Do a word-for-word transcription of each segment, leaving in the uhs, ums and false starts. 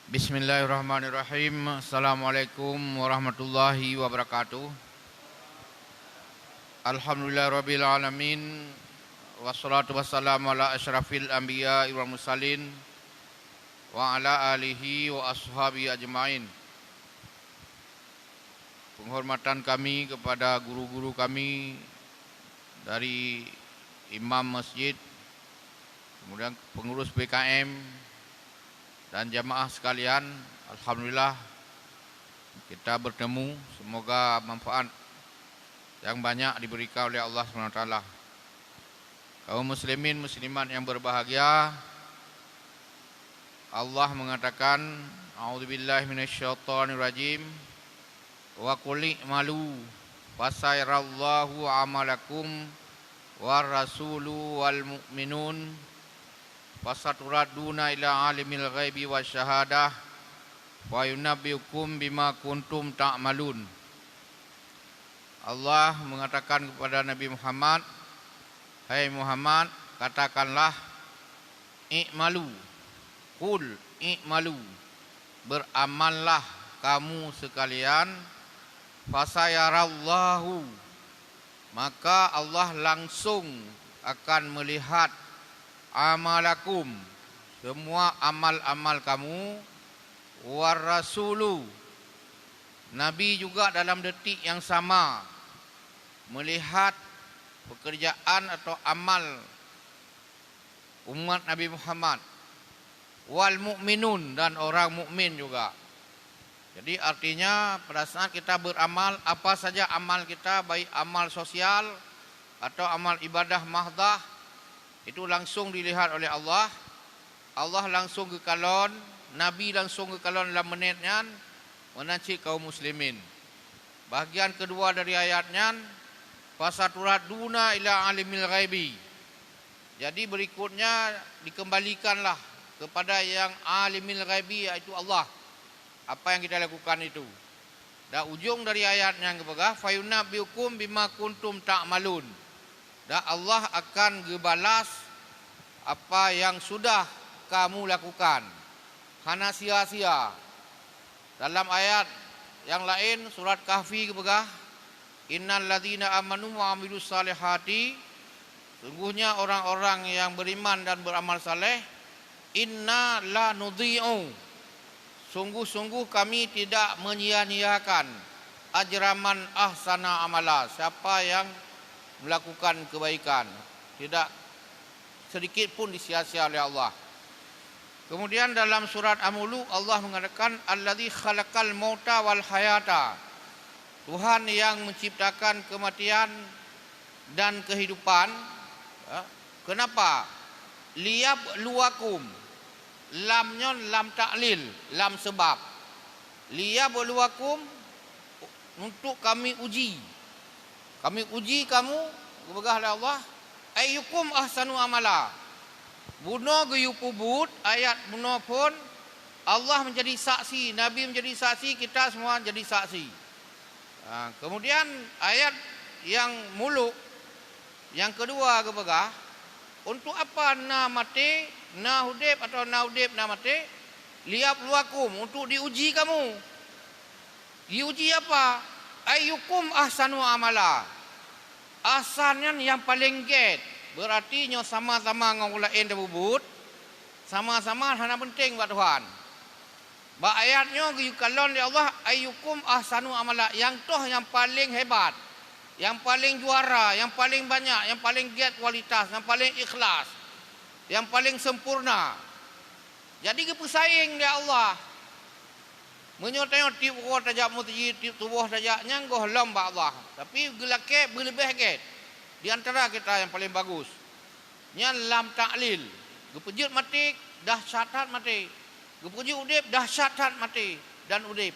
Bismillahirrahmanirrahim. Assalamualaikum warahmatullahi wabarakatuh. Alhamdulillahirabbil alamin. Wassalatu wassalamu ala asyrafil anbiya wal mursalin wa ala alihi wa ashabihi ajmain. Penghormatan kami kepada guru-guru kami dari imam masjid, kemudian pengurus P K M, dan jamaah sekalian. Alhamdulillah, kita bertemu. Semoga manfaat yang banyak diberikan oleh Allah Subhanahu wa Taala. Kaum muslimin muslimat yang berbahagia, Allah mengatakan, "A'udzubillahi minasyaitonirrajim. Wa qul i'malu fasayarallahu amalakum war rasulu wal mu'minun fasaturadduna ila alimil ghaibi wasyahadah fayunabbiukum bima kuntum ta'malun." Allah mengatakan kepada Nabi Muhammad, "Hai Muhammad, katakanlah, i'malu, qul i'malu, beramallah kamu sekalian, fasayarallahu, maka Allah langsung akan melihat, amalakum, semua amal-amal kamu, war rasulu, Nabi juga dalam detik yang sama melihat pekerjaan atau amal umat Nabi Muhammad, wal mu'minun, dan orang mukmin juga. Jadi artinya pada saat kita beramal, apa saja amal kita, baik amal sosial atau amal ibadah mahdah, itu langsung dilihat oleh Allah. Allah langsung geukalon, Nabi langsung geukalon lam menit nyan, meunan cit kaum muslimin. Bahagian kedua dari ayat nyan, "Fasaturadduna ila alimil ghaibi." Jadi berikutnya dikembalikanlah kepada yang alimil ghaibi, yaitu Allah, apa yang kita lakukan itu. Dan ujung dari ayat nyan geupeugah, "Fayunabbiukum bima kuntum ta'malun." Dan Allah akan geubalas apa yang sudah kamu lakukan. Hana sia-sia. Dalam ayat yang laén, surat Kahfi geupeugah, "Innal ladzina amanu wa amilus salihati," sungguhnya orang-orang yang beriman dan beramal saleh, "inna la nudhi'u," sungguh-sungguh kami tidak menyia-nyiakan, "ajra man ahsana amala," siapa yang melakukan kebaikan, tidak sedikit pun disia-sia oleh Allah. Kemudian dalam surat Al-Muluk, Allah mengatakan, "Allazi khalaqal mauta wal hayata." Tuhan yang menciptakan kematian dan kehidupan. Ya. Kenapa? "Liyabluwakum." Lam nyon lam ta'lil, lam sebab. "Liyabluwakum," untuk kami uji. Kami uji kamu, geupeugah lé Allah, "ayyukum ahsanu amala." Bunoe geuyue peubuet, ayat bunoe phon, Allah menjadi saksi, Nabi menjadi saksi, kita semua jadi saksi. Ha, kemudian ayat yang muluk, yang kedua geupeugah, "Untuk apa na maté, na udeb, atau na udeb, na maté?" "Liyabluwakum," untuk diuji kamu. Diuji apa? "Ayyukum ahsanu amala." Ahsan nyan nyang paleng gét. Berarti nyoe sama-sama ngon ureueng laén tapubuet, sama-sama hana penting bak Tuhan. Bak ayat nyoe geukalon lé Allah, "Ayyukum ahsanu amala," nyang toh nyang paleng hebat, nyang paleng juara, nyang paleng banyak, nyang paleng gét kualitas, nyang paleng ikhlas, nyang paleng sempurna. Jadi geupeusaing lé Allah. Meunyoe tanyoe tiep uroe tajak meuseujid, tiep tuboh tajak, nyan gohlom bak Allah. Tapi geulakée beuleubeh gét di antara kita nyang paleng bagus. Nyan lam ta'lil. Geupeujeuet maté, dahsyat that maté. Geupeujeuet udeb, dahsyat that maté dan udeb.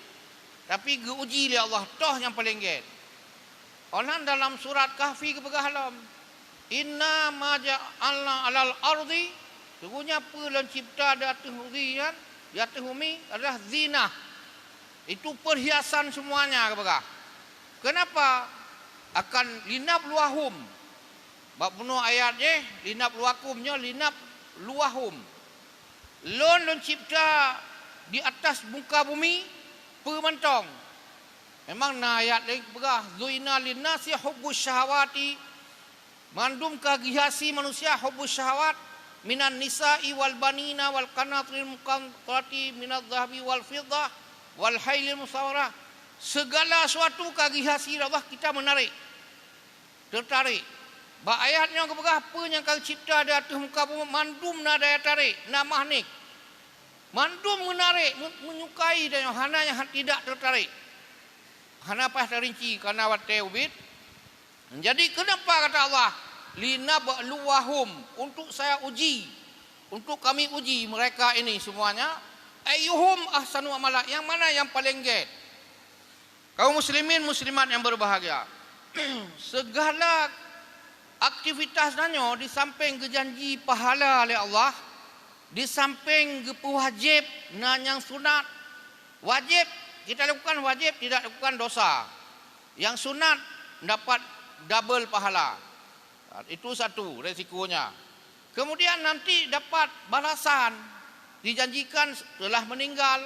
Tapi geuuji lé Allah, toh nyang paleng gét. Óh lheueh dalam surat Kahfi geupeugah lom, "Inna ma ja'alna 'alal ardi," sungguhnya peue lôn cipta di ateueh bumi nyan, di ateueh bumi adalah zinah. Itu perhiasan semuanya, geupeugah. Kenapa? Akan linabluwahum. Bak bunoe ayat jih, linabluwakum nyoe linabluwahum. Lôn, lôn cipta di atas muka bumi peue mantong. Memang na ayat laén peugah, "Zuyyina linnasi hubbus syahawati," mandum ka geuhiasi manusia, "hubbus syahawat minan nisa'i wal banina wal qanatiril muqantarati minadz dzahabi wal fiddah wal khailil musawwarah." Segala sesuatu ka geuhiasi Allah, kita menarik. Teutarek. Bak ayat nyoe geupeugah peue nyang ka geucebta di ateueh muka bumoe mandum na daya tarek, na magnet. Mandum meunarek, meu-, menyukai dan hana nyang tidak teutarek. Hana payah teurinci karena watée ubit. Jadi kenapa kata Allah, "Linabluwahum," untuk saya uji, untuk kami uji mereka ini semuanya, "ayyuhum ahsanu amala," yang mana yang paling gét. Kaum muslimin muslimat yang berbahagia, segala aktivitas tanyoe di samping geujanji pahala lé Allah, di samping geupeuwajéb na nyang sunat. Wajéb kita lakukan, wajéb tidak lakukan dosa. Yang sunat dapat double pahala. Itu satu resikonya. Kemudian nanti dapat balasan, dijanjikan setelah meninggal,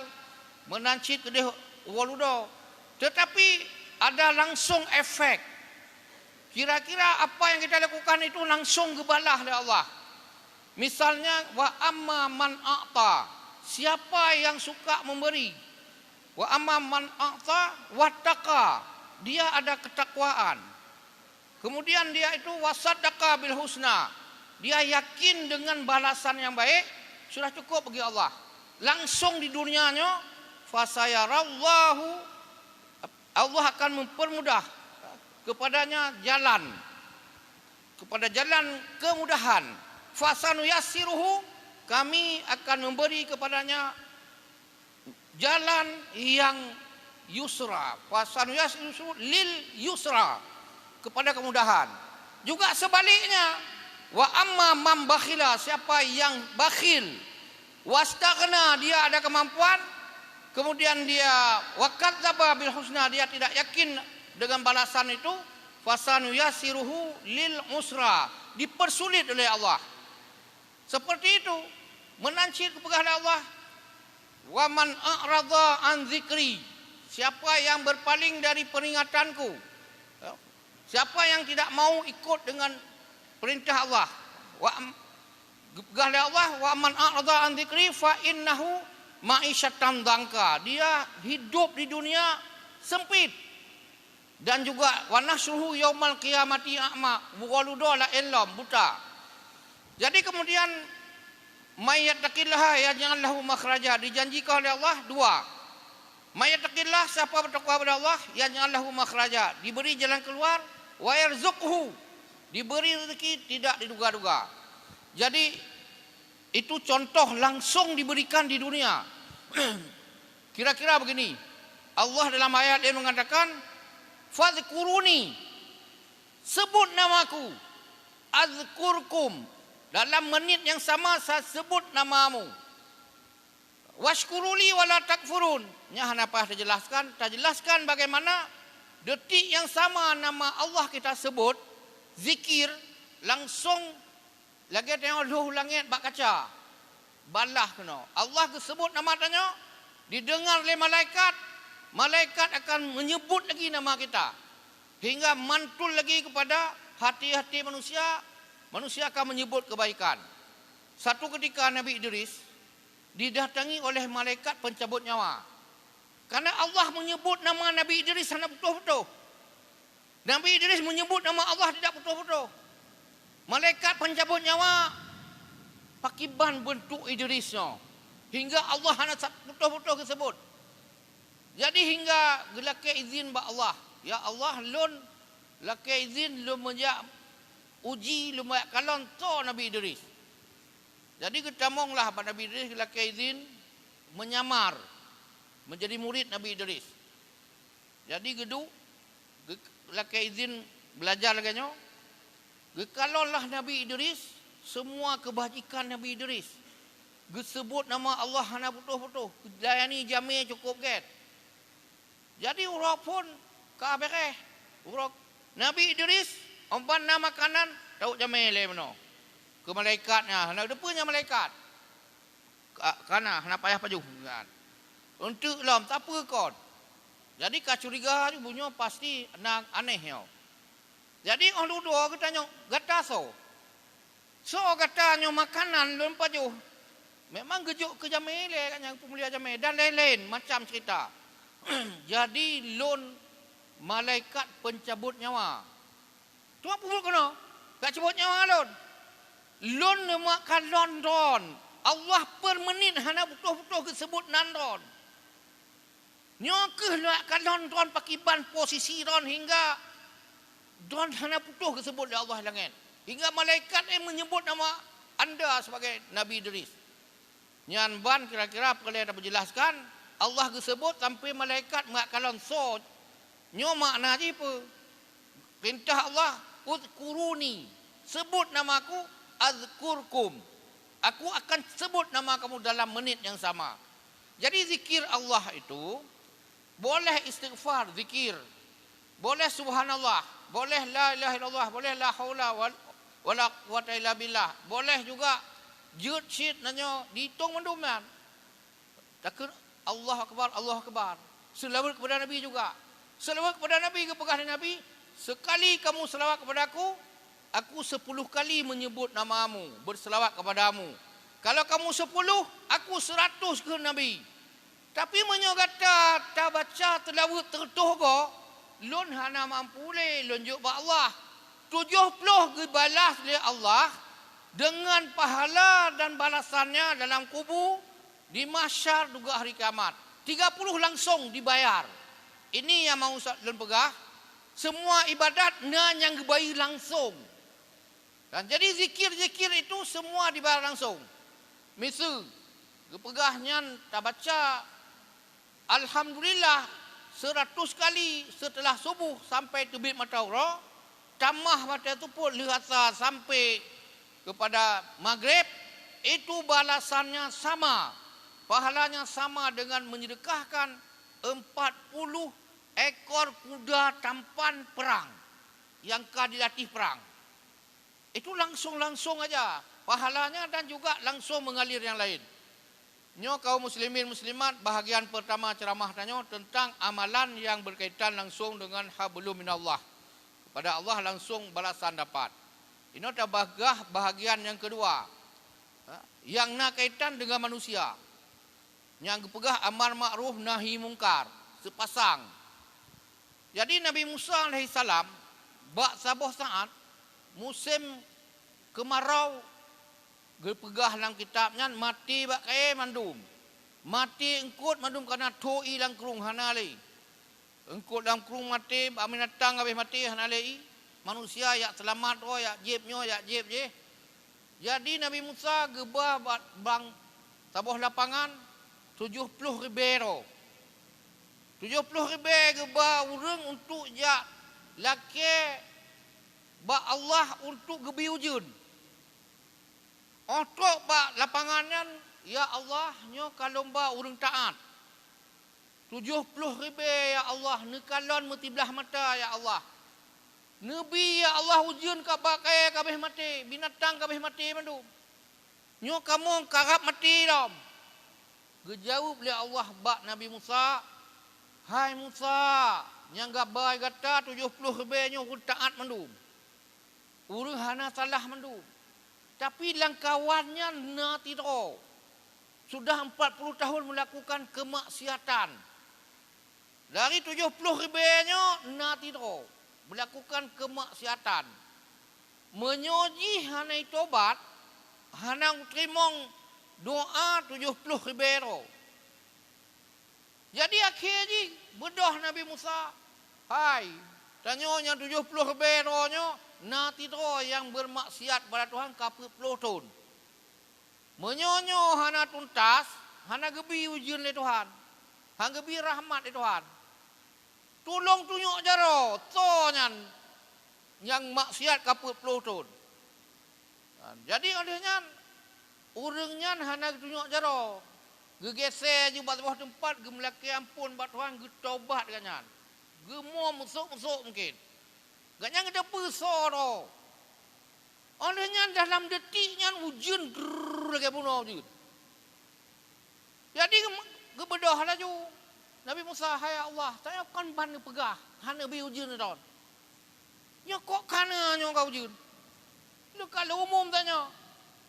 meunan cit keudeh uroe ludoe. Tetapi ada langsung efek. Kira-kira apa yang kita lakukan itu langsung geubalah lé Allah. Misalnya, "Wa amma man a'ta," siapa yang suka memberi. "Wa amma man a'ta wattaqa," dia ada ketakwaan. Kemudian dia itu, "Wa saddaqa bil husna," dia yakin dengan balasan yang baik, sudah cukup bagi Allah. Langsung di dunia nyoe, "Fasayarallahu," Allah akan mempermudah kepadanya jalan, kepada jalan kemudahan. "Fasanuyassiruhu," kami akan memberi kepadanya jalan yang yusra. "Fasanuyassiruhu lil yusra," kepada kemudahan. Juga sebaliknya, "Wa amma man bakhila," siapa yang bakhil, "wastaghna," dia ada kemampuan, kemudian dia, "wa kadzdzaba bil husna," dia tidak yakin dengan balasan itu, "fasanuyassiruhu lil usra," dipersulit oleh Allah. Seperti itu, meunan cit geupeugah lé Allah, "Wa man a'rada an dzikri," siapa yang berpaling dari peringatanku, ya, siapa yang tidak mau ikut dengan perintah Allah, wa am-, geupeugah lé Allah, "Wa man a'rada an dzikri fa innahu ma'isyatan dzanka," dia hidup di dunia sempit. Dan juga, "wa nahsyuruhu yaumal qiyamati a'ma," uroe ludoe laén lom, buta. Jadi kemudian, "may yattaqillaha yaj'al lahu makhraja," dijanjikan oleh Allah dua. "May yattaqillaha," siapa bertakwa pada Allah, "yaj'al lahu makhraja," diberi jalan keluar, "wa yarzuqhu," diberi rezeki tidak diduga-duga. Jadi, itu contoh langsung diberikan di dunia. Kira-kira begini, Allah dalam ayat laén mengatakan, "Fadzkuruni," sebut namaku, "adzkurkum," dalam menit yang sama saya sebut namamu, "wasykuruli wala takfurun." Nyan hana payah tajelaskan, tajelaskan bagaimana detik yang sama nama Allah kita sebut, zikir, langsung lagée tanyoe lhôh langét bak kaca. Balah keunoe. Allah geuseubut nama tanyoe, dideungar lé malaikat, malaikat akan meunyeubut lagi nama kita. Hingga mantul lagi keupada hati-hati manusia, manusia akan meunyeubut keubaikan. Satu keutika Nabi Idris didatangi oleh malaikat pencabut nyawa. Karena Allah meunyeubut nama Nabi Idris hana putôh-putôh. Nabi Idris meunyeubut nama Allah tidak putôh-putôh. Malaikat pencabut nyawa pakiban beuntuk Idris nyoe, hingga Allah hana sa-, putôh-putôh geuseubut. Jadi hingga geulakée izin bak Allah, "Ya Allah, lôn lakée izin lôn meujak uji, lôn meujak kalon soe Nabi Idris." Jadi geutamonglah bak Nabi Idris geulakée izin menyamar menjadi murid Nabi Idris. Jadi geuduek, geu-, lakée izin beulajar lagée nyoe, geukalonlah Nabi Idris, semua keubajikan Nabi Idris. Geuseubut nama Allah hana putôh-putôh, geulayani jamé cukôp gét. Jadi uroe phon ka béréh, uroe Nabi Idris, óh ban na makanan, tawök jamé lé meunoe. Keu malaikat nyan, hana teupeue nyan malaikat. Ka-, kana, hana payah pajoh, kan. Eunteuk lom, sapeue kon? Jadi ka curiga, "Bunoe pasti na aneh nyoe." Jadi óh lheueh dudoe geutanyong, "Gata soe? Soe gata nyoe, makanan lôn pajoh?" Memang geujok keu jamé lé, gobnyan geupeumulia jamé dan laén-laén macam cerita. "Jadi lôn malaikat pencabut nyawa." Teuma peubuet keunoe, ka cabot nyawa lôn. Lôn neumak kalon droen. Allah per menit hana putôh-putôh geuseubut nan droen. Nyoe kheueh lôn kalon droen pakriban posisi droen hingga droen hana putôh geuseubut lé Allah langét. Hingga malaikat nyan meunyeubut nama anda sebagai Nabi Idris. Nyan ban kira-kira peureulée tapeujelaskan, Allah geuseubut sampoe malaikat mak kalon soe. Nyoe makna jih peue? Peurintah Allah, "Udzkuruni," seubut nama Aku, "Adzkurkum," Aku akan seubut nama kamu dalam menit nyang sama. Jadi zikir Allah itu boleh istighfar, zikir, boleh subhanallah, boleh la ilaha illallah, boleh la haula wal-, wala quwwata illa billah, boleh juga jeuet cit na nyoe diitong mandum nyan. Takheun, "Allahu Akbar, Allahu Akbar." Seulaweuet kepada Nabi juga. Seulaweuet kepada Nabi geupeugah lé Nabi, "Sekali kamu selawat kepada Aku, Aku sepuluh kali menyebut namamu, berselawat kepadamu. Kalau kamu sepuluh, Aku seratus," kheun Nabi. Tapi meunyoe gata tabaca seulaweuet seureutôh goe, lôn hana mampu lé lôn jok bak Allah. Tujoh ploh geubalas lé Allah dengan pahala dan balasannya dalam kubu, di mahsyar, juga hari kiamat. Tiga puluh langsung dibayar. Ini nyang mau sa-, lôn peugah, semua ibadat na nyang geubayeue langsung. Dan jadi zikir-zikir itu semua dibayar langsung. Miseue, geupeugah nyan tabaca Alhamdulillah, seratus kali setelah subuh sampai teubiet mata uroe, tamah watée teupôt lheueh asa sampai kepada maghrib, itu balasannya sama, pahalanya sama dengan menyedekahkan empat puluh ekor kuda tampan perang yang ka dilatih perang. Itu langsung-langsung aja pahalanya dan juga langsung mengalir yang lain. Nyoe kaum muslimin muslimat, bahagian pertama ceramah tanyoe tentang amalan yang berkaitan langsung dengan hablum minallah. Kepada Allah langsung balasan dapat. Inoe tapeugah bahagian yang kedua, ha, yang na kaitan dengan manusia. Nyang geupeugah amar makruf nahi mungkar, seupasang. Jadi Nabi Musa alaihissalam bak saboh saát musém keumarau, geupeugah lam kitab nyan, maté bak kayée mandum. Maté eungkot mandum, kana tho ié lam krueng hana lé. Eungkot lam krueng maté, bak binatang habéh maté hana lé ié. Manusia jak seulamat droe, jak jieb nyoe, jak jieb jéh. Jadi Nabi Musa geuba bak bang saboh lapangan tujoh ploh ribée droe. Tujoh ploh ribée geuba ureuëng untuk jak lakée bak Allah untuk geubri ujeuen. Óh trok bak lapangan nyan, "Ya Allah, nyoe ka lôn ba ureuëng taát. Tujoh ploh ribée, ya Allah, neukalon meusiblah mata, ya Allah. Neubi, ya Allah, ujeuen ka bak kayée ka habéh maté, binatang ka habéh maté mandum. Nyoe kamoe karab maté lom." Geujaweueb lé Allah bak Nabi Musa, "Hai Musa, nyang geuba gata tujoh ploh ribée nyoe ureuëng taát mandum. Ureuëng hana salah mandum. Tapi lam kawan nyan na sidroe sudah empat puluh tahun melakukan kemaksiatan. Dari tujoh ploh ribée nyoe na sidroe melakukan kemaksiatan. Meunyoe jih hana itobat, hana teurimong doá tujoh ploh ribée droe." Jadi akhé jih beudôh Nabi Musa, "Hai, tanyoe nyang tujoh ploh ribée droe nyoe na sidroe nyang beurmaksiat bak Tuhan ka peuet ploh thon. Meunyoe nyoe hana tuntas, hana geubi ujeuen lé Tuhan, hana geubi rahmat lé Tuhan. Tulông tunyok jaroe soe nyan nyang maksiat ka peuet ploh thon." Jadi óh lheueh nyan, ureuëng nyan hana geutunyok jaroe. Geugése jih bak saboh teumpat, geumeulakée amphon bak Tuhan, geutobat gobnyan. Geumo meusok-meusok mungken. Gobnyan geuteupeue soe droe. Óh lheueh nyan dalam detik nyan ujeuen, grrrr, lagée bunoe ujeuen. Jadi, Geubeudôh laju Nabi Musa, "Hai Allah, tanyoe kon ban neupeugah hana neubi ujeuen lé droen. Nyoe kok kana nyoe ka ujeuen? Leuka lé umum tanyoe."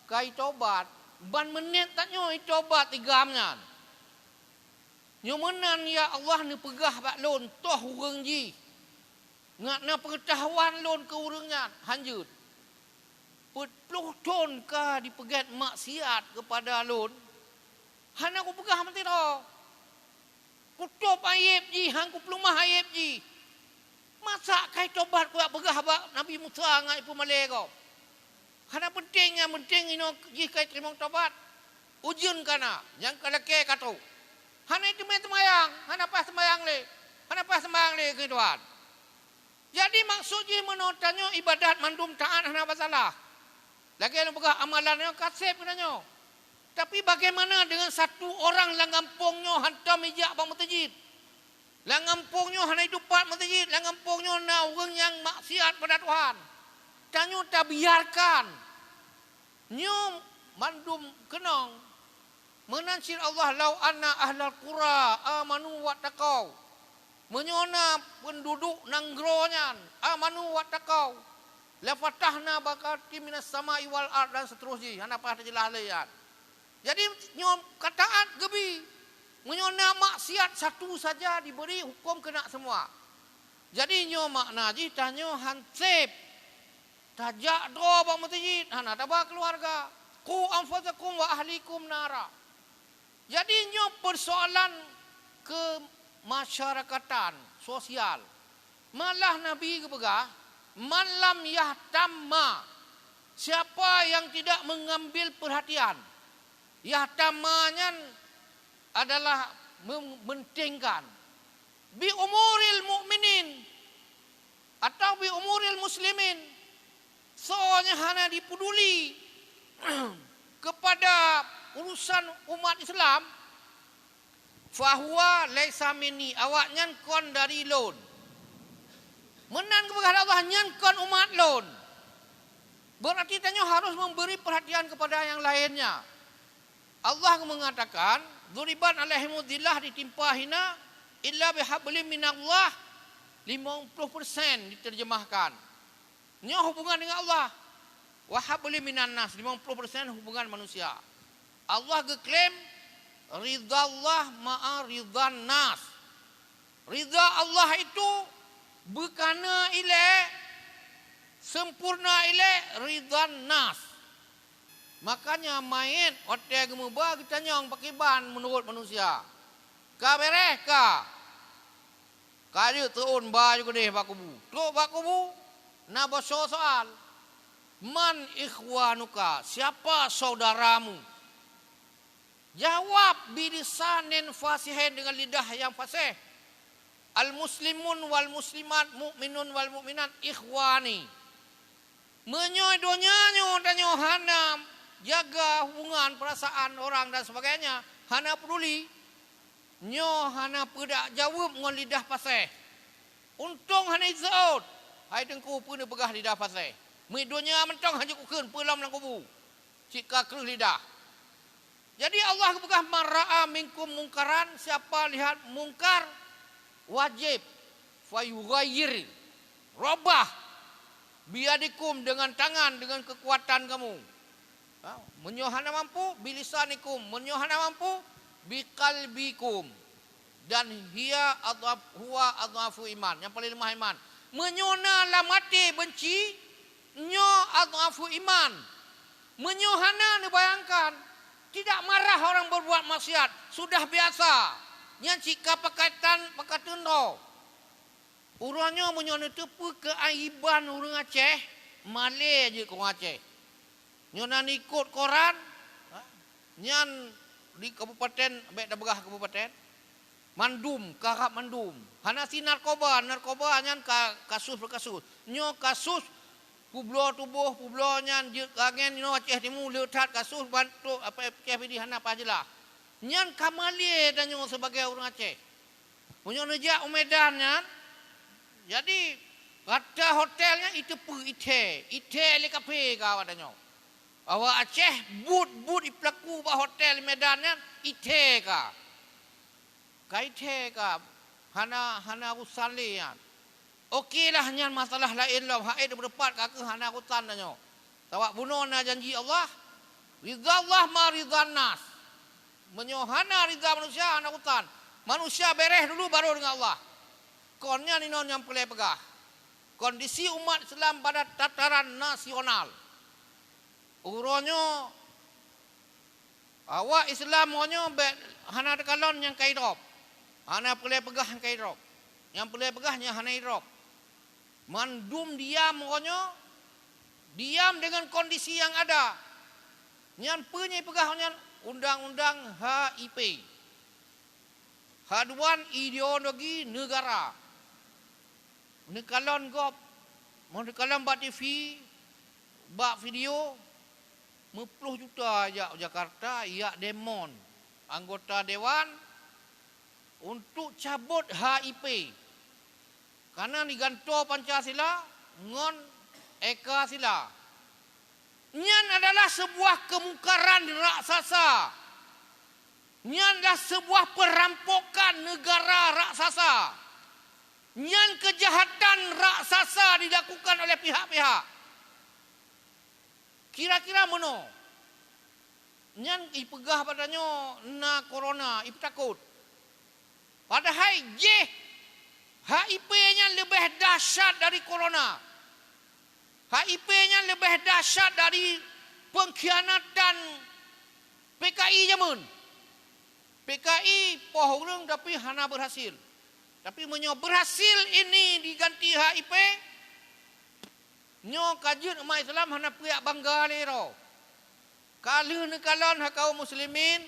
Ka itobat, ban meunét tanyoe itobat igam nyan. Nyoe meunan, ya Allah, neupeugah bak lôn toh ureuëng jih. Ngat na peungeutahuan lôn keu ureuëng nyan, hanjeuet. Peuet ploh thon ka jipeugét maksiat keupada lôn, hana kupeugah meusidroe. Kutôb ayeb jih, han kupeuleumah ayeb jih. Masa ka itobat kujak peugah bak Nabi Musa ngat ipeumalée gob? Hana peunteng, nyang peunteng inoe jih ka iteurimong tobat. Ujeuen kana, nyang ka lakée ka trok. Hana iteumé seumayang, hana paih seumayang lé. Hana paih seumayang lé keu Tuhan. Jadi, maksud jih meunoe tanyoe ibadat mandum taát hana basalah. Lagée nyang peugah amalan nyoe ka sép keu tanyoe. Tapi bagaimana dengan satu orang lam gampông nyoe hantom ijak bak meuseujid? Lam gampông nyoe hana idupat meuseujid, lam gampông nyoe na ureuëng nyang maksiat pada Tuhan. Tanyoe tabiarkan. Nyoe mandum keunong. Meunan cit Allah, "Lau anna ahlal qura amanu wattaqau." Meunyoe na peunduduek nanggroe nyan amanu wattaqau, la fatahna barakatim minas sama'i wal ard, dan seterusnya. Hana payah teujeulaih lé nyan. Jadi, nyoe ka taát geubi. Meunyoe na maksiat satu saja diberi hukum kena semua. Jadi, nyoe makna jih tanyoe han sép. Tajak droe bak meuseujid, hana taba keuluwarga. "Qu anfusakum wa ahlikum nara." Jadi, nyoe peusoalan keumasyarakatan, sosial. Malah Nabi geupeugah, "Man lam yahtamma," siapa yang tidak mengambil perhatian. Yahtamma nyan adalah mem-, mementingkan. "Bi umuril mukminin," atau "bi umuril muslimin." Soe nyang hana dipeduli kepada urusan umat Islam, "fahuwa laisa minni," awaknyan kon dari lôn. Meunan geupeugah Allah, "Nyan kon umat lôn." Berarti tanyoe harus memberi perhatian kepada yang lainnya. Allah mengatakan, "Duribat alaihimudz dzillah," ditimpa hina, "illa bihablim minallah," limong ploh persen diterjemahkan. Nyoe hubungan dengan Allah. "Wa hablim minan nas," limong ploh persen hubungan manusia. Allah geuklaim, "Ridallah ma'a ridan nas." Ridha Allah itu beukana ilée, sempurna ilée ridan nas. Makanya manyét watée geumeuba geutanyong pakriban meunurot manusia. Ka béréh ka? Ka jeuet teuôn ba ju keudeh bak kubu. Trok bak kubu, na boh soe soal. "Man ikhwanuka?" Siapa saudaramu? Jawab bilisanin fasihin, dengan lidah yang fasih. "Al-muslimun wal muslimat, mukminun wal mukminat ikhwani." Meunyoe donya nyoe tanyoe hana jaga hubungan perasaan orang dan sebagainya, hana peduli, nyoe hana peudak jaweueb ngon lidah paséh. Untông hana iseuôt, hai Teungku, peue neupeugah lidah paséh. Meudonya mantong hana kukheun peue lom lam kubu. Cit ka kreueh lidah. Jadi Allah geupeugah, "Man ra'a minkum mungkaran," siapa lihat mungkar, wajib, "fayughayyir," robah, "biyadikum," dengan tangan, dengan kekuatan kamu. Ha, meunyoe hana mampu, "bilisanikum," meunyoe hana mampu, "biqalbikum," dan hiya adhaf, huwa adhafu iman, nyang paling lemah iman. Meunyoe na lam até beunci, nyoe adhafu iman. Meunyoe hana neubayangkan, tidak marah orang berbuat maksiat, sudah biasa. Nyan cit ka pakatan, pakatan droe. Uroe nyoe meunyoe neuteupeue keuaiban ureuëng Aceh, malée jeuet keu ureuëng Aceh. Nyoe na neikot koran, ha, nyan di kabupaten, bék tapeugah kabupaten, mandum, karab mandum. Hana si narkoba, narkoba nyan ka kasus per kasus. Nyoe kasus peubloe tuboh, peubloe nyan jeuet keu angén, nyoe Aceh Timu le that kasus ban trok, apa, Aceh Pidie hana paih jeulaih. Nyan ka malée tanyoe sibagoe ureuëng Aceh. Meunyoe neujak u Medan nyan, jadi rata hotel nyan iteupeue ithée, ithée lé kafé ka awak tanyoe. Awak Aceh buet-buet ipeulaku bak hotel Medan nyan ithée ka. Kai thee ka hana, hana urusan lé nyan. Oke lah, nyan masalah laén lom, hak ék beureupat ka keuh hana urusan tanyoe. Sabab bunoe na janji Allah, ridha Allah ma ridha nas. Meunyoe hana ridha manusia, hana urusan. Manusia beres dulu baru dengan Allah. Kon nyan inoe nyang peureulée peugah. Kondisi umat Islam pada tataran nasional. Uroe nyoe, awak Islam uroe nyoe bék hana teukalon nyang kai drob. Hana peureulée peugah nyang kai drob. Nyang peureulée peugah nyang hana drob. Mandum diam uroe nyoe, diam dengan kondisi nyang ada. Nyan peue nyang ipeugah nyan undang-undang H I P. Haduan ideologi negara. Neukalon gob, meuneukalon bak T V, bak video, meuploh juta jak Jakarta, jak demon. Anggota dewan untuk cabot H I P. Karena digantoe Pancasila ngon Eka Sila. Nyan adalah sebuah kemungkaran raksasa. Nyan adalah sebuah perampokan negara raksasa. Nyan kejahatan raksasa dilakukan oleh pihak-pihak. Kira-kira meunoe. Nyan ipeugah bak tanyoe na corona, ipeutakot. Padahai jih H I P nyan leubeh dahsyat dari corona. H I P nyan leubeh dahsyat dari pengkhianatan P K I jameun. P K I poh ureuëng tapi hana berhasil. Tapi meunyoe berhasil ini diganti H I P, nyoe ka jeuet umat Islam hana piyak bangga lé droe. Ka lheueh neukalon hai kaum muslimin,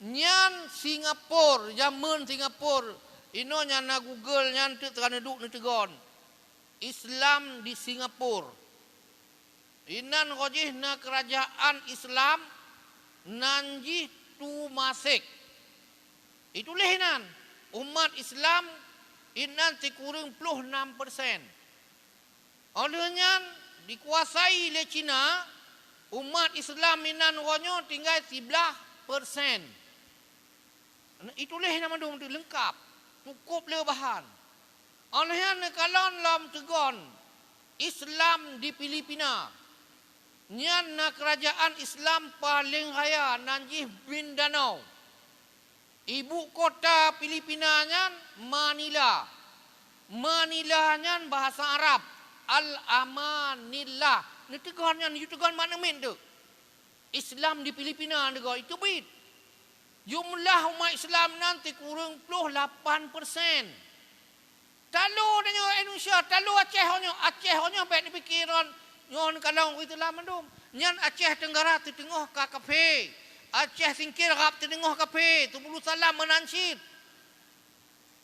nyan Singapura, jameun Singapura, inoe nyan na Google nyan teuk teuka neuduek neuteugon. Islam di Singapura. Inan roh jih na keurajaan Islam, nan jih Temasek. Ituléh inan, umat Islam inan sikureueng ploh nam persen. Óh lheueh nyan dikuasai lé Cina, umat Islam inan uroe nyoe tinggai siblaih persen. Ituléh nyan mandum teuh leungkab, cukôp le bahan. Óh lheueh nyan neukalon lom teugon Islam di Filipina. Nyan na keurajaan Islam paleng raya nan jih Mindanao. Ibu kota Filipina nyan Manila. Manila nyan bahasa Arab, Al-Amanillah. Neuteugon nyan, yue teugon makna miet tu. Islam di Filipina neugo iteubiet. Jumlah umat Islam nan sikureueng ploh lapan persen. Talo tanyoe Indonesia, talo Aceh nyoe, Aceh nyoe bék neupike ron nyoe neukalon ureuëng Islam mandum. Nyan Aceh Tenggara teuteungoh ka kaphé, Aceh Singkil rab teuteungoh kaphé, Teupulu Salam meunan cit.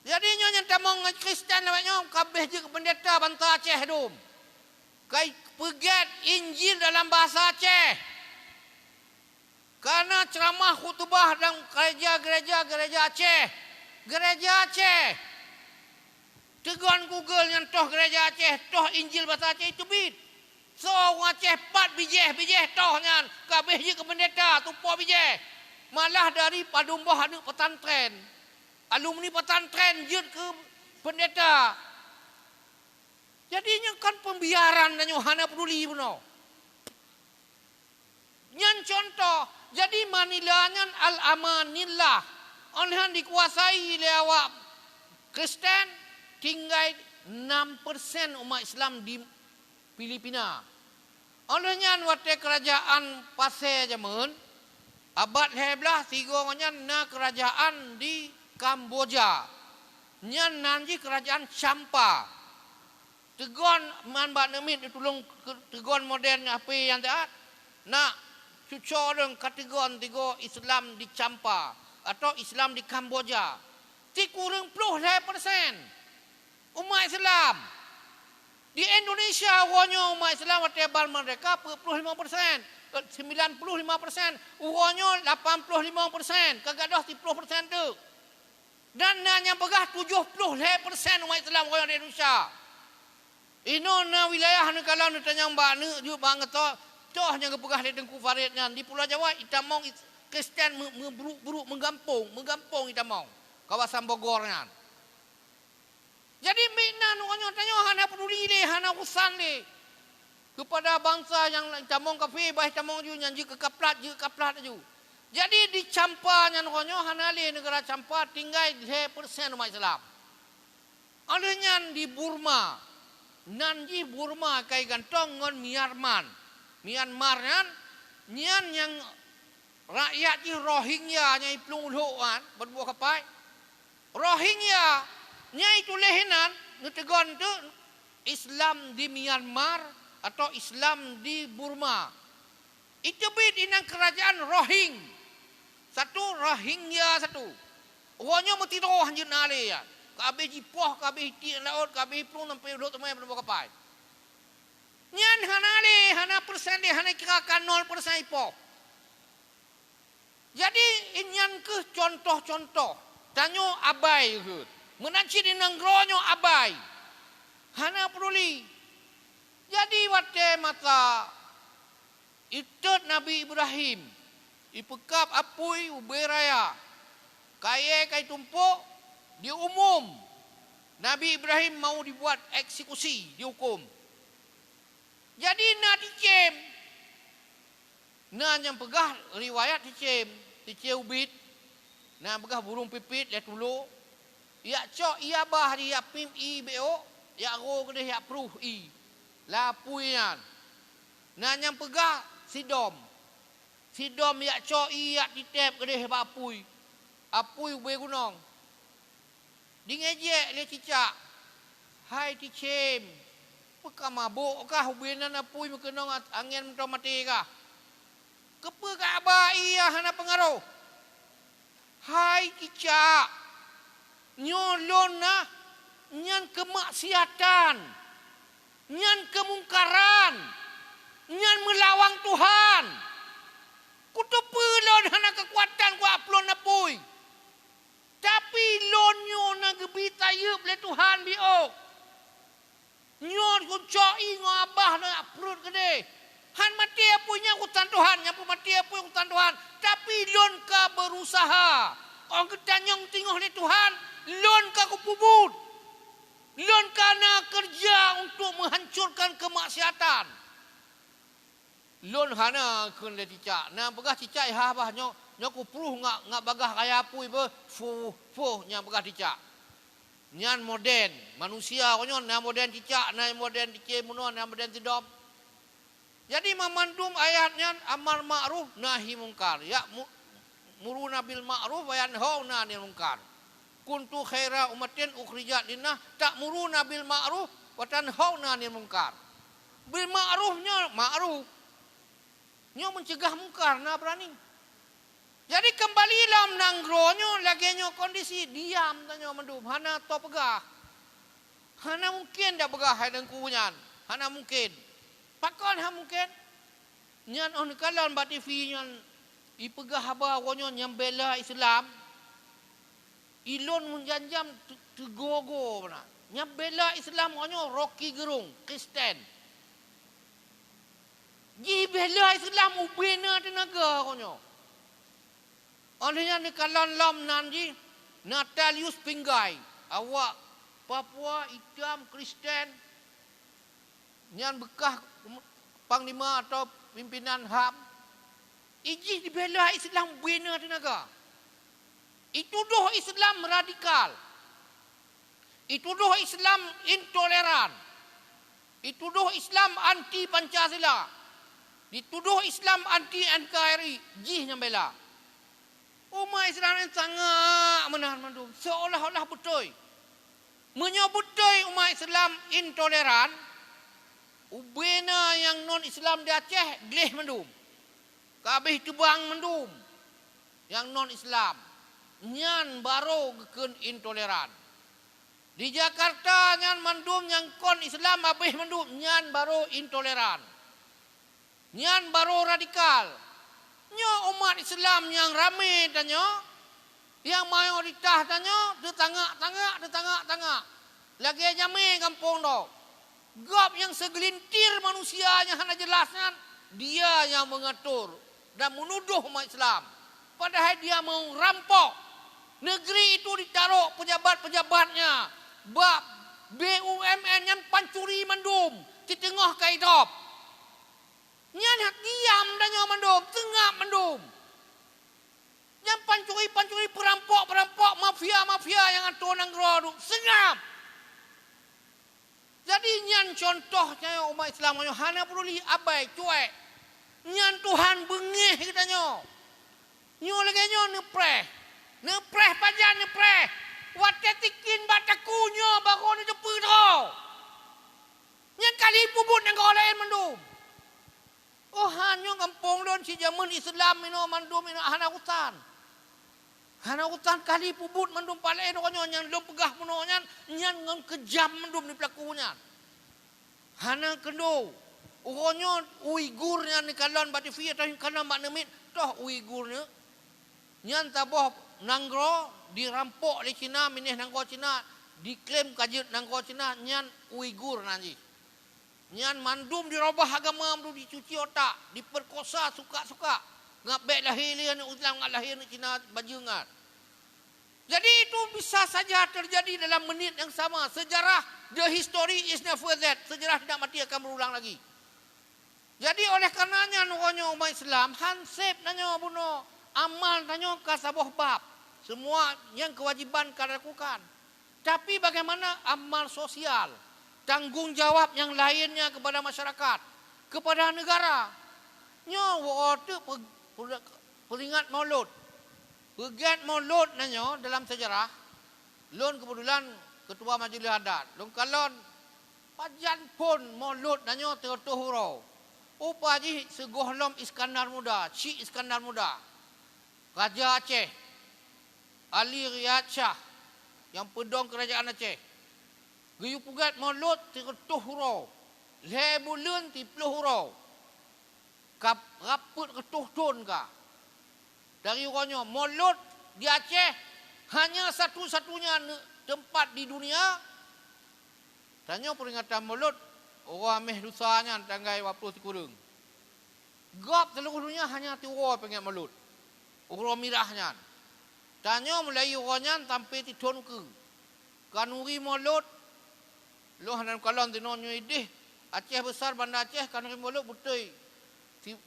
Jadi nyoe nyang tamong ngon Kristen awak nyoe ka abéh jeuet keu peundeta bansa Aceh dum. Kai peugét Injil dalam bahasa Aceh. Ka na ceuramah khutubah lam gereja-gereja, gereja Aceh. Gereja Aceh. Teugon Google nyan toh gereja Aceh, toh Injil bahasa Aceh teubiet. Soe ureuëng Aceh pat bijéh, bijéh toh nyan ka abéh jeuet keu peundeta, tupo bijéh. Malah dari padum boh aneuëk pesantren. Alumni pesantren jeuet keu peundeta. Jadi nyoe kan pembiaran dan nyoe hana peduli bunoe. Nyan contoh, jadi Manila nyan Al-Amanillah. Óh lheueh nyan dikuasai lé awak Kristen, tinggai enam persen umat Islam di Filipina. Óh lheueh nyan watée keurajaan Pasé jameun, abad lhée blaih sigoe ngon nyan na keurajaan di Kamboja. Nyan nan jih keurajaan Champa. Teugon man bak neumit neutulông keu-, teugon modern H P nyang taát. Nak cuco lôn ka teugon tigo Islam di Champa atau Islam di Kamboja. Sikureueng ploh lhée persen umat Islam. Di Indonesia uroe nyoe umat Islam watée ban meurdeka peuet ploh limong persen, eh, sembilan puluh lima persen, uroe nyoe lapan ploh limong persen, ka gadôh siploh persen teuk. Dan na nyang peugah tujoh ploh lhée persen umat Islam uroe nyoe di Indonesia. Inoe na wilayah neukalon neutanyong bak aneuk jeuet bak geutanyoe, toh nyang geupeugah lé Teungku Farid nyan, di Pulo Jawa itamong is-, Kristen meu-, meubruk-bruk meugampông, meugampông itamong kawasan Bogor nyan. Jadi, minan uroe nyoe tanyoe hana peuduli lé, hana urusan lé keupada bansa nyang tamong kafé, bah tamong ju nyan jeuet keu kaplat, jeuet kaplat laju. Jadi, di Campa nyan uroe nyoe hana lé neugara Campa, tinggai lhèe persen umat Islam. Óh lheueh nyan di Burma, nan jih Burma kai gantong ngon Myanmar. Myanmar nyan, nyan nyang rakyat jih Rohingya nyang iplueng u lhok nyan, bak tuboh kapai. Rohingya nyang ituléh inan, neuteugon teuk Islam di Myanmar atau Islam di Burma. Iteubiet inan keurajeuen Rohing. Satu, Rohingya satu. Uroe nyoe meutiroh hanjeuet na lé nyan. Ka abéh jipoh, ka abéh itiek laôt, ka abéh iplueng sampoe u lhok teumé bak tuboh kapai. Nyan hana lé, hana persen lé, hana kira ka nol persen ipoh. Jadi, nyan kheueh contoh-contoh. Tanyoe abai kheueh. Meunan cit di nanggroe nyoe abai. Hana peuduli. Jadi, watèe masa itot Nabi Ibrahim, ipeukab apui ubé raya, kayèe ka itumpôk, diumum Nabi Ibrahim mau dibuat eksekusi, dihuköm. Jadi na ticém. Na nyang peugah riwayat ticém, ticém ubit. Na peugah burông pipit lé tulok. Jak cok ié abah jih, jak pim ié beuôk, jak ro keudéh jak pruh ié lam apui nyan. Na nyang peugah sidom. Sidom jak cok ié jak titép keudéh bak apui. Apui ubé gunong. Jingejek lé cicak, "Hai ticém, peu ka mabök kah ubé nan apui meukeunong at-, angén mantong maté kah? Keupeue ka aba ié hana peungaroh? Hai cicak, nyoe lôn na nyan keumaksiatan, nyan keumungkaran, nyan meulawang Tuhan. Kuteupeue lôn hana keukuatan kuaplueng apui." Tapi lôn nyoe na geubri tayeueb lé Tuhan biôh. Nyoe kucok ié ngon abah na pruet keudéh. Han maté apui nyan urusan Tuhan, nyang peumaté apui urusan Tuhan. Tapi lôn ka beurusaha. Óh geutanyong teungoh lé Tuhan, lôn ka kupeubuet. Lôn ka na keureuja untuk meuhancorkan keumaksiatan. Lôn hana kheun lé cicak. Na peugah cicak, "Hai abah, nyoe, nyoe kupruh ngat, ngat bagaih kayèe apui beuh, fuh, fuh," nyang peugah cicak. Nyan modern. Manusia nyoe na modern cicak, na modern ticém bunoe, na modern sidom. Jadi, mamandum ayat nyan amar makruf nahi mungkar. Ya mu-, muruna bil ma'ruf wa yanhauna 'anil munkar. Kuntum khaira ummatin ukhrijat linnasi ta'muruna bil ma'ruf wa tanhauna 'anil munkar. Bil ma'ruf nyoe ma'ruf. Nyoe meucegah mungkar, na beurani. Jadi keumbali lam nanggroe nyoe lagèe nyoe kondisi, diam tanyoe mandum, hana toe peugah. Hana mungken tapeugah hai teungku nyan, hana mungken. Pakon hana mungken? Nyan óh neukalon bak T V nyan ipeugah haba uroe nyoe nyang bela Islam, ilôn meujam-jam teu-, teugoe-goe meunan. Nyang bela Islam uroe nyoe Rocky Gerung, Kristen. Jibela Islam ubena teunaga uroe nyoe. Óh lheueh nyan neukalon lom nan jih Natalius Pinggai, awak Papua itam Kristen, nyan beukah panglima atau pimpinan HAM, ijih dibela Islam bina teunaga. Itudoh Islam radikal. Itudoh Islam intoleran. Itudoh Islam anti Pancasila. Ditudoh Islam anti N K R I. Jih nyang bela. Umat Islam nyan sangak meunan mandum, seolah-olah beutôi. Meunyoe beutôi umat Islam intoleran, ubena nyang non-Islam di Aceh gleh mandum. Ka abéh teubang mandum nyang non-Islam. Nyan barô geukheun intoleran. Di Jakarta nyan mandum nyang kon Islam abéh mandum, nyan barô intoleran. Nyan barô radikal. Nyoe umat Islam nyang ramé tanyoe, nyang mayoritas tanyoe teutangak-tangak, teutangak-tangak. Lagèe jamé gampông droe. Gob nyang seugeulintir manusia nyang hana jeulaih nyan, dia nyang meungatur dan meunudoh umat Islam. Padahai dia mau rampok. Negeri itu ditarok pejabat-pejabatnya bak B U M N nyan pancuri mandum, siteungoh ka itôb. Nyan diam tanyoe mandum, seungab mandum. Nyan pancuri-pancuri, peurampok-peurampok, mafia-mafia nyang atoe nanggroe tu, seungab. Jadi nyan contoh tanyoe umat Islam nyoe hana peuduli, abai, cuek. Nyan Tuhan beungéh geutanyoe. Nyoe lagée nyoe neupreh. Neupreh pajan neupreh. Watée tikin bak takue nyoe barô neuteupeue droe. Nyan kali peubuet nanggroe laén mandum. Oh, han nyoe gampông lôn sijameun Islam inoe mandum inoe hana urusan. Hana urusan kali peubuet mandum paleng uroe nyoe nyang lôn peugah bunoe nyan, nyan ngon keujam mandum dipeulaku nyan. Hana keundo. Uroe nyoe Uighur nyan neukalon bak T V atawa neukalon bak neumit, toh Uighur nyoe. Nyan saboh nanggroe dirampok lé Cina, minéh nanggroe Cina, diklaim ka jeuet nanggroe Cina, nyan Uighur nan jih. Nyan mandum dirobah agama, mandum dicuci otak, diperkosa suka-suka. Ngat bék lahé lé aneuëk Islam, ngat lahé aneuëk Cina bajeueng ngat. Jadi itu bisa saja terjadi dalam menit yang sama. Sejarah, the history is never dead. Sejarah tidak mati, akan berulang lagi. Jadi oleh karenanya uroe nyoe umat Islam han sép tanyoe bunoe amal tanyoe ka saboh bab. Semua nyang kewajiban ka lakukan. Tapi bagaimana amal sosial, tanggung jawab nyang lainnya kepada masyarakat, kepada negara? Nyoe woe teuk pe-, pe-, peuingat Maulud. Peugét Maulud na nyoe dalam sejarah, lôn keubeutulan keutua majeulih adat. Lôn kalon pajan phon Maulud na nyoe teureutôh uroe. Upa jih sigohlom Iskandar Muda, Syik Iskandar Muda. Raja Aceh, Ali Riyad Shah nyang peudong keurajeuen Aceh, geuyue peugét Maulud teureutôh uroe, lhée buleuen siplôh uroe, ka rapeut reutôh thon ka. Dari uroe nyoe, Maulud di Aceh hanya satu-satunya ne-, teumpat di dunia. Tanyoe peuringatan Maulud uroe Hamèh lusa nyan tanggai dua ploh sikureueng. Gob seuluruh dunia hanya tiwoe peungét Maulud uroe mirah nyan. Tanyoe mulai uroe nyan sampoe sithon ukeue. Khanuri Maulud, lôn hana kalon teunoe nyoe ideh, Aceh Besar, Banda Aceh, khanuri Maulud beutôi si-,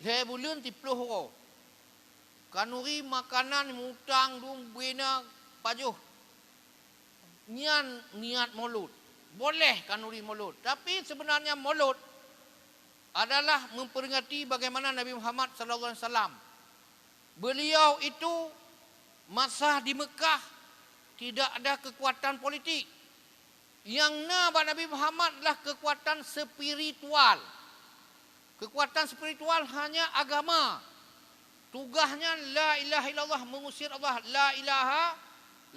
lhée buleuen siplôh uroe. Khanuri makanan, mutang dum bina pajoh. Nyan niat Maulud. Boleh khanuri Maulud, tapi sebenarnya Maulud adalah memperingati bagaimana Nabi Muhammad sallallahu alaihi wasallam. Beliau itu masa di Mekah tidak ada kekuatan politik. Nyang na bak Nabi Muhammad adalah kekuatan spiritual. Kekuatan spiritual hanya agama. Tugasnya la ilaha illallah, mengusir Allah. La ilaha,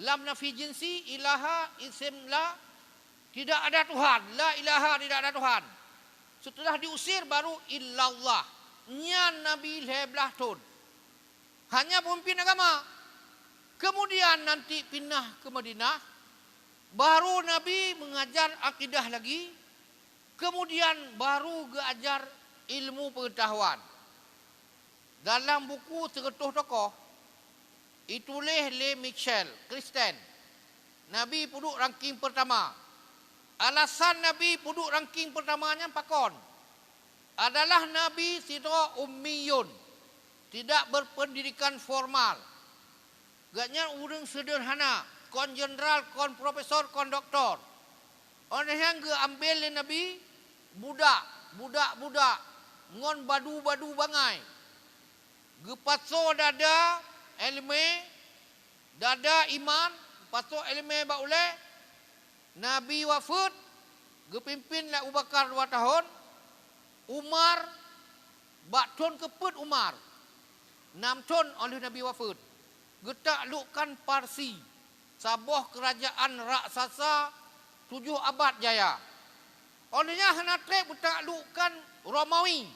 lam nafi jinsi, ilaha, isim la, tidak ada Tuhan. La ilaha, tidak ada Tuhan. Setelah diusir, baru illallah. Nyan Nabi lhée blaih thon. Hanya peumimpin agama. Kemudian nanti pindah ke Madinah, baru Nabi mengajar akidah lagi, kemudian baru geuajar ilmu pengetahuan. Dalam buku Seureutôh Tokoh, ituléh lé Michel Christen, Nabi peuduek ranking peurtama. Alasan Nabi peuduek ranking peurtama nyan pakon? Adalah Nabi sidroe ummiyun, tidak berpendidikan formal. Gobnyan ureuëng seudeurhana, kon jeuneural, kon profesor, kon doktor. Óh lheueh nyan geuambel lé Nabi budak, budak-budak ngon badu-badu bangai. Geupasoe dada iéleumé, dada iman, pasoe iéleumé bak ulée. Nabi wafeuet, geupimpin lé Abu Bakar dua tahun, Umar, bak thon keupeuet Umar, nam thon óh lheueh Nabi wafeuet, geutaklukkan Parsi, saboh keurajeuen raksasa tujoh abad jaya. Óh lheueh nyan hana treb geutaklukkan Romawi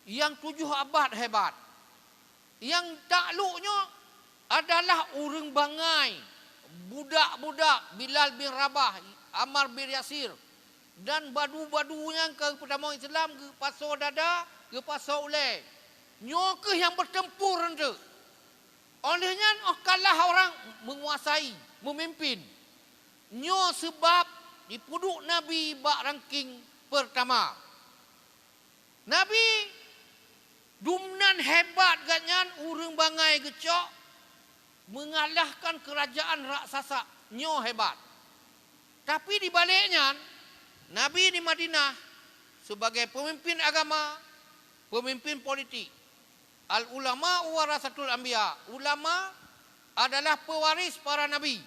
nyang tujoh abad hebat. Nyang takluk nyoe adalah ureuëng bangai, budak-budak Bilal bin Rabah, Ammar bin Yasir, dan badu-badu nyang ka geupeutamoe Islam geupasoe dada, geupasoe ulée. Nyoe kheueh nyang beuteumpur eunteuk. Óh lheueh nyan óh kalah orang meunguasai, meumimpin. Nyoe seubab jipeuduek Nabi bak ranking peurtama. Nabi dumnan hebat gobnyan ureuëng bangai geucok meungalahkan keurajaan raksasa nyoe hebat. Tapi di balek nyan, Nabi di Madinah sebagai peumimpin agama, peumimpin politik. Al-ulama warasatul anbiya. Ulama adalah pewaris para nabi.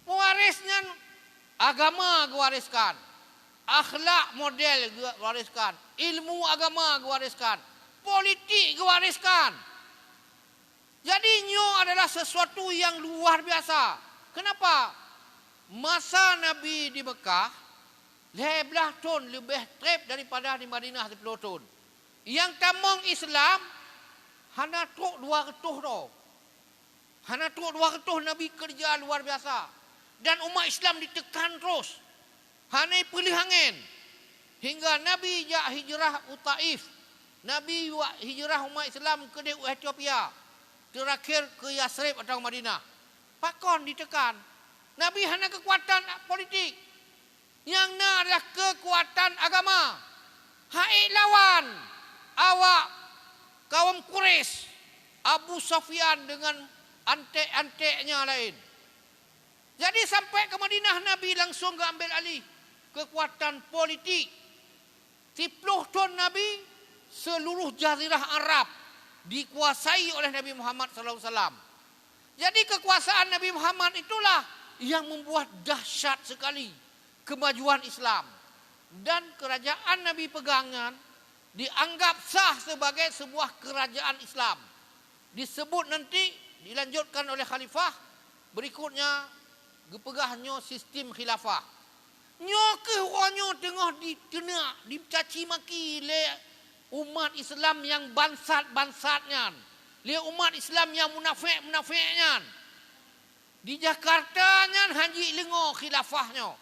Pewaris nyan agama gewariskan, akhlak model gewariskan, ilmu agama gewariskan, politik gewariskan. Jadi nyoe adalah sesuatu yang luar biasa. Kenapa? Masa Nabi di Mekah, lhée blaih thon leubeh treb daripada di Madinah siplôh thon. Nyang tamong Islam hana trok dua reutôh droe. Hana trok dua reutôh Nabi keureuja luar biasa. Dan umat Islam ditekan terus. Hana peuleueh angén. Hingga Nabi jak hijrah u Taif. Nabi wak hijrah umat Islam keudeh u Ethiopia. Teurakhir keu Yasrib atau Madinah. Pakon ditekan? Nabi hana keukuatan politik. Nyang na adalah keukuatan agama. Hai lawan awak kaum Quraisy, Abu Sufyan dengan antek-anteknya lain. Jadi sampai ke Madinah Nabi langsung geuambil alih keukuatan politik. Siplôh thon Nabi, seluruh jazirah Arab dikuasai oleh Nabi Muhammad sallallahu alaihi wasallam. Jadi kekuasaan Nabi Muhammad itulah yang membuat dahsyat sekali kemajuan Islam. Dan kerajaan Nabi pegang nyan dianggap sah sebagai sebuah kerajaan Islam. Disebut nanti dilanjutkan oleh khalifah berikutnya geupeugah nyoe sistem khilafah. Nyoe kheueh uroe nyoe teungoh diteunak, dicaci maki lé umat Islam nyang bansat-bansat nyan, lé umat Islam nyang munafék-munafék nyan. Di Jakarta nyan han jileungoe khilafah nyoe.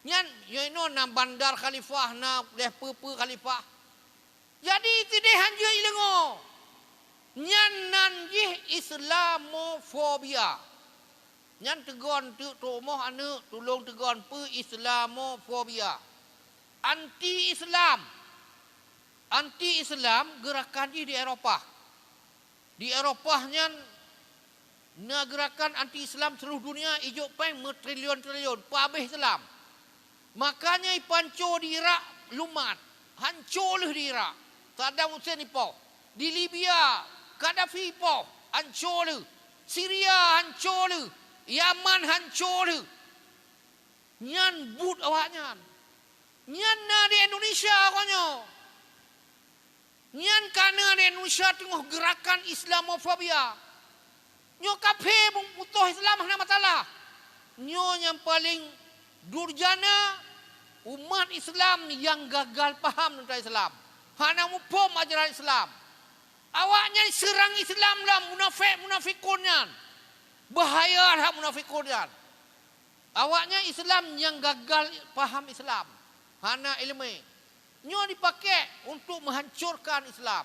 Nyan, nyoe inoe na bandar khalifah, na lheueh peue-peue khalifah. Jadi, sideh han jeuet ileungoe. Nyan nan jih Islamofobia. Nyan teugon teuk tumoh aneuëk, tulông teugon peue Islamofobia. Anti Islam. Anti Islam geurakan jih di Eropah. Di Eropah nyan na geurakan anti Islam seluruh dunia ijok péng meutrilion-trilion, peuabéh Islam. Makanya ipanco di Irak lumat, hanco lheueh di Irak. Saddam Hussein ipoh. Di Libya, Gaddafi ipoh, hanco lheueh. Syria hanco lheueh. Yaman hanco lheueh. Nyan buet awaknyan. Nyan na di Indonesia uroe nyoe. Nyan ka na di Indonesia teungoh geurakan Islamofobia. Nyoe kafé mutoh Islam hana masalah. Nyoe nyang paleng durjana umat Islam nyang gagal paham teuntang Islam. Hana muphom ajaran Islam. Awaknyan seurang Islam lam munafék-munafikon nyan. Bahaya that munafikon nyan. Awaknyan Islam nyang gagal paham Islam, hana iéleumé. Nyoe dipakék untuk meuhancurkan Islam.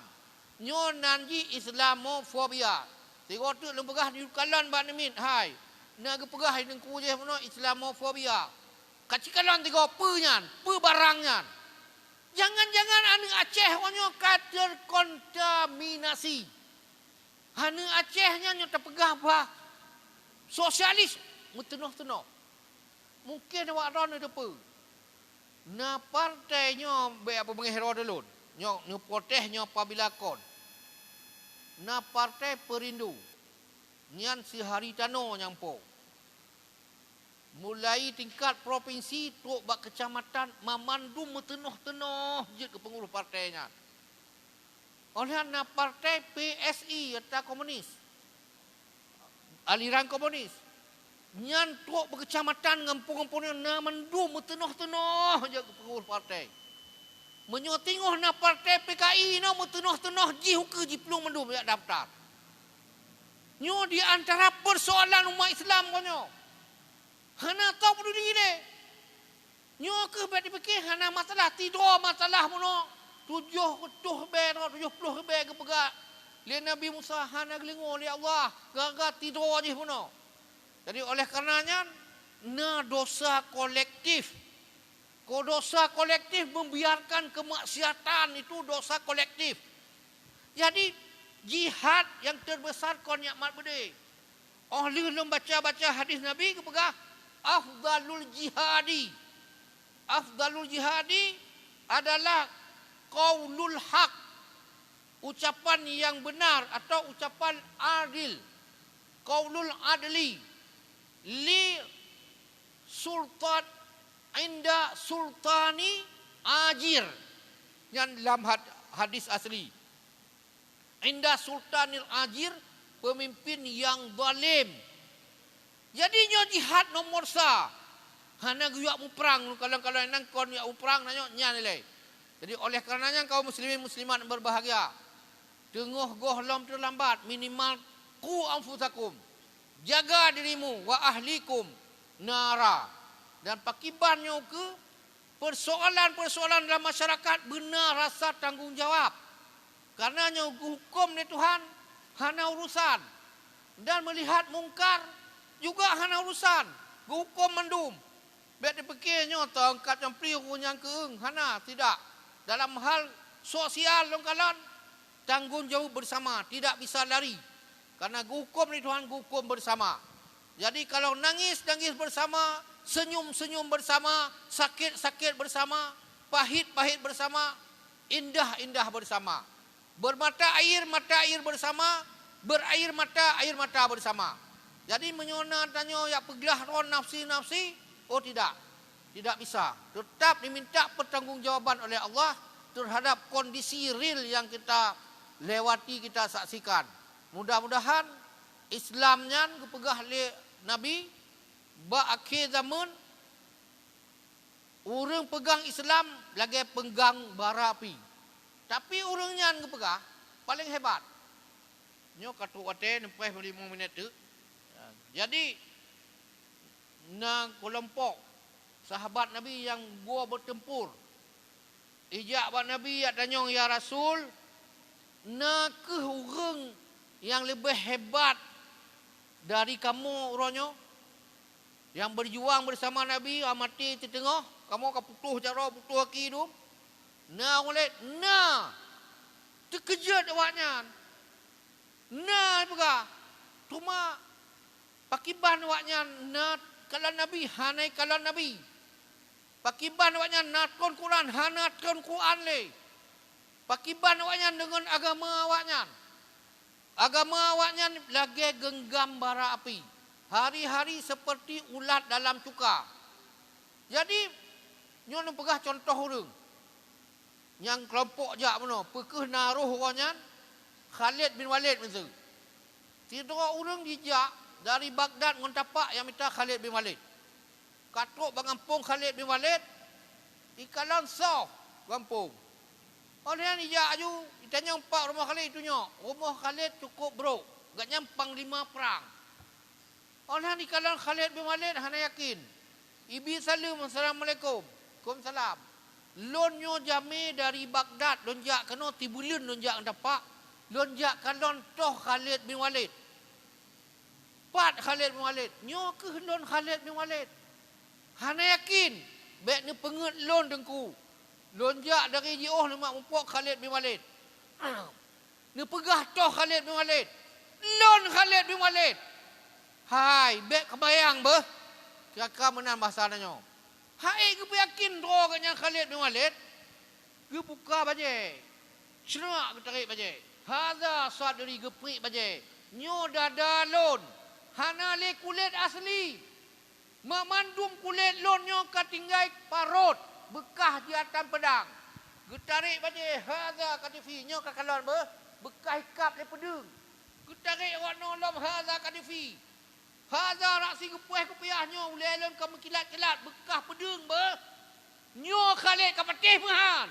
Nyoe nan jih Islamofobia. Sigoe teuk lôn peugah di kalon bak neumit, hai, na geupeugah di teungku jih bunoe Islamofobia. Kacikalon sigoe peue nyan, peue barang nyan. Jangan-jangan aneuëk Aceh uroe nyoe ka terkontaminasi. Aneuëk Aceh nyan nyang tapeugah bah sosialis meuteunoh-teunoh. Mungken awak droeneuh teupeue. Na partai nyoe bék peubengeh droe lôn. Nyoe neuprotes nyoe pabila kon. Na partai Perindu. Nyan sihari tanoh nyang po. Mulai tingkat propinsi trok bak keucamatan, mamandum meuteunoh-teunoh jeuet keu peungurus partai nyan. Óh lheueh na partai P S I, ata komunis, aliran komunis. Nyan trok bak keucamatan, gampông-gampông nyan na mandum meuteunoh-teunoh jeuet keu peungurus partai. Meunyoe teungoh na partai P K I nyoe meuteunoh-teunoh jih ukeue jiplueng mandum jak daftar. Nyoe di antara peusoalan umat Islam uroe nyoe. Hana tao peuduli lé. Nyoe kheueh bék dipike hana masalah, sidroe masalah bunoe. Tujoh reutôh ribèe, tujoh ploh ribèe geupeugah lé Nabi Musa hana geudeungoe lé Allah, gara-gara tidroe jih bunoe. Jadi, oleh karena nyan, na dosa kolektif. Ko dosa kolektif, membiarkan kemaksiatan itu dosa kolektif. Jadi, jihad yang terbesar kon nyang mat beudé. Óh lheueh lôn baca-baca hadis Nabi geupeugah, "Afdalul jihadi." Afdalul jihadi adalah qaulul haq, ucapan yang benar atau ucapan adil. Qaulul adli li sultan inda sultani ajir. Nyan lam had-, hadis asli. Inda sultanil ajir, pemimpin yang zalim. Jadi nyoe jihad nomor sa. Hana geuyue muprang, kalon-kalon nyan kon geuyue muprang, na nyoe nyan ilée. Jadi oleh karena nyan kaum muslimin muslimat berbahagia, teungoh goh lom teulambat, minimal qu anfusakum, jaga dirimu, wa ahlikum nara. Dan pakiban nyoe keuh, persoalan-persoalan dalam masyarakat beuna rasa tanggong jawab. Karena nyoe geuhuköm lé Tuhan hana urusan, dan melihat mungkar juga hana urusan, geuhuköm mandum. Bék teupike nyoe teuangkat nyang pliek ureuëng nyang keueng, hana, tidak. Dalam hal sosial lôn kalon, tanggong jawab bersama, tidak bisa lari. Karena geuhuköm lé Tuhan, geuhuköm bersama. Jadi kalau nangis, nangis bersama, senyum, senyum bersama, sakit, sakit bersama, pahit, pahit bersama, indah, indah bersama. Bermata air, mata air bersama, berair mata, air mata bersama. Jadi meunyoe na tanyoe jak peuglah droe nafsi-nafsi, oh tidak. Tidak bisa. Tetap diminta pertanggungjawaban oleh Allah terhadap kondisi real yang kita lewati, kita saksikan. Mudah-mudahan Islam nyan geupeugah lé Nabi bak akhé zaman, ureuëng peugang Islam lagée peunggang bara api. Tapi ureuëng nyan geupeugah paléng hebat. Nyoe ka trok watée, neupreh limong minét teuk. Jadi, na keulompok sahabat Nabi nyang gua beuteumpur. Ijak bak Nabi, jak tanyong, "Ya Rasul, na kheueh ureuëng nyang leubeh hebat dari kamoe uroe nyoe, nyang beujuang beusama Nabi, a maté teuteungoh, kamoe ka putôh jaroe, putôh aki dum?" Na ureuëng laén, "Na!" Teukeujot awaknyan. Na peugah, teuma pakiban awaknyan na kalon Nabi, hana kalon Nabi. Pakiban awaknyan na tron Quran, hana tron Quran lé. Pakiban awaknyan deungon agama awaknyan. Agama awaknyan lagée geunggam bara api, hari-hari seperti ulat dalam cuka. Jadi, nyoe neupeugah cuntoh ureuëng. Nyang keulompok jak bunoe, peu kheueh na roh uroe nyan, Khalid bin Walid miseue. Sidroe ureuëng jijak dari Baghdad ngon tapak nyang mita Khalid bin Walid. Ka trok bak gampông Khalid bin Walid, ikalon soh gampông. Óh lheueh nyan ijak aju, itanyong pat rumoh Khalid, itunyok, rumoh Khalid cukôp brôk, gobnyan panglima prang. Óh lheueh nyan ikalon Khalid bin Walid hana yakin. Ibi saleuem, "Assalamualaikum." "Waalaikumsalam." "Lôn nyoe jamé dari Baghdad, lôn jak keunoe, tibuleuen lôn jak ngon tapak, lôn jak kalon toh Khalid bin Walid." "Pat Khalid bin Walid?" "Nyoe kheueh lôn Khalid bin Walid." "Hana yakin?" "Bék neupeungét lôn, Teungku. Lôn jak dari jiôh nyoe mak muphok Khalid bin Walid." Neupeugah toh Khalid bin Walid, "Lôn Khalid bin Walid." "Hai, bék keubayang beuh." Kira-kira meunan bahasa tanyoe. Hai geupeuyakin droe geuh nyan Khalid bin Walid, geubuka bajée, creuk geutarek bajée. "Hadza sadri," geupriek bajée. "Nyoe dada lôn, hana lé kulét asli. Mamandum kulét lôn nyoe ka tinggai parot, beukah jiatan peudang." Geutarek bajée, "Hadza katifi," nyoe ka kalon beuh, beukah ikab lé peudeueng. Geutarek awak nyoe lom, "Hadza katifi." "Hadza ra'si," geupuih kupiah, "nyoe ulée lôn ka meukilat-kilat, beukah peudeueng beuh. Nyoe Khalid ka patéh meuhan."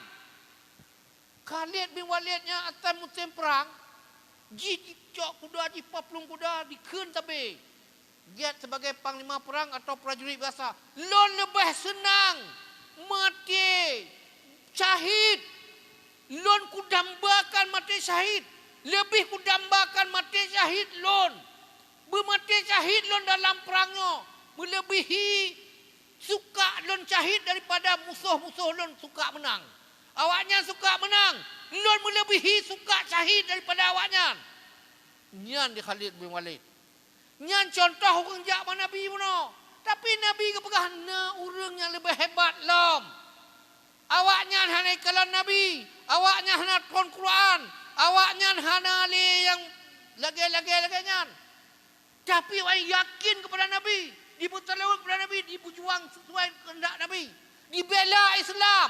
Khalid bin Walid nyan atra musém prang, jih jicok kuda, jih paplueng kuda, jikheun sabé. Gét sebagai panglima prang atau prajurit biasa, lôn leubeh seunang maté syahid Lôn kudambakan maté syahid, leubeh kudambakan maté syahid lôn. Beumaté syahid lôn dalam prang nyoe meuleubihi suka lôn syahid daripada musoh-musoh lôn suka meunang. Awaknyan suka meunang, lôn meuleubihi suka syahid daripada awaknyan. Nyan di Khalid bin Walid. Nyan cuntoh ureuëng jak bak Nabi bunoe. Tapi Nabi geupeugah na ureuëng nyang leubeh hebat lom. Awaknyan hana ikalon Nabi, awaknyan hana tron Quran, awaknyan hana lé nyang lagée-lagée lagée nyan. Tapi awaknyan yakin keupada Nabi, jipeuseulaweuet keupada Nabi, jipeujuang sesuai keuheundak Nabi. Jibela Islam,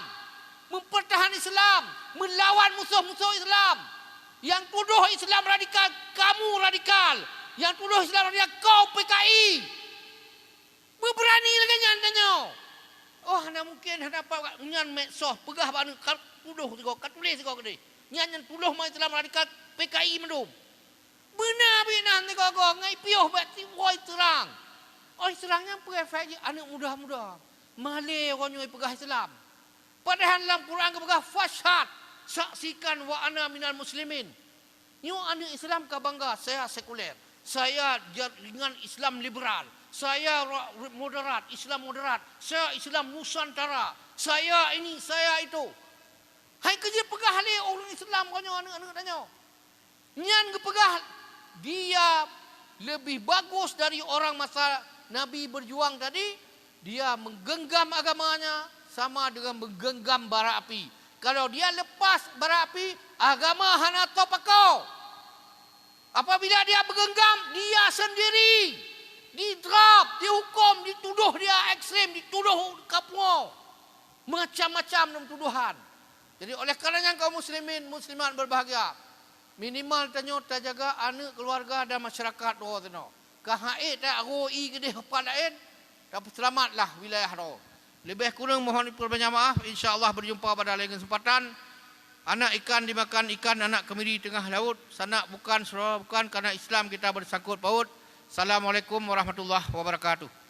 meupeutahan Islam, meulawan musoh-musoh Islam. Nyang tudoh Islam radikal, kamu radikal. Nyang tudoh Islam radikal, kau P K I. Beubeurani lagée nyan tanyoe. Oh, hana mungken, hana apa nyan medsos, peugah bak aneuk, ka tudoh sigoe, ka tuléh sigoe keudeh. Nyan nyang tudoh umat Islam radikal P K I mandum. Beuna bit nan sigoe-goe ngai piôh bak siwoe seurang. Oi seurang nyan peue efek jih aneuk muda-muda. Malée uroe nyoe peugah Islam. Padahai lam Quran geupeugah, "Fasyhad, saksikan, wa ana minal muslimin." Nyoe aneuk Islam ka bangga, "Saya sekuler, saya jaringan Islam liberal, saya ra-, moderat, Islam moderat, saya Islam Nusantara, saya ini, saya itu." Hai keujeuet peugah lé ureuëng Islam uroe nyoe aneuk-aneuk tanyoe. Nyan geupeugah dia lebih bagus dari orang masa Nabi berjuang tadi, dia menggenggam agamanya sama dengan menggenggam bara api. Kalau dia lepas bara api, agama hana teupakoe. Apabila dia menggenggam, dia sendiri didrop, dihukum, dituduh dia ekstrem, dituduh kapuo. Macam-macam tuduhan. Jadi oleh karenanya kaum muslimin muslimat berbahagia, minimal tanyoe tajaga aneuk keluarga dan masyarakat droe teunoe. Ka han ék ta aro ié keudeh pat laén, tapeuseulamatlah wilayah droe. Leubeh kureueng mohon dipeurbanyak maaf, insya Allah berjumpa pada lain kesempatan. Anak ikan dimakan ikan anak kemiri tengah laut, sanak bukan saudara bukan, karena Islam kita bersangkut paut. Assalamualaikum warahmatullahi wabarakatuh.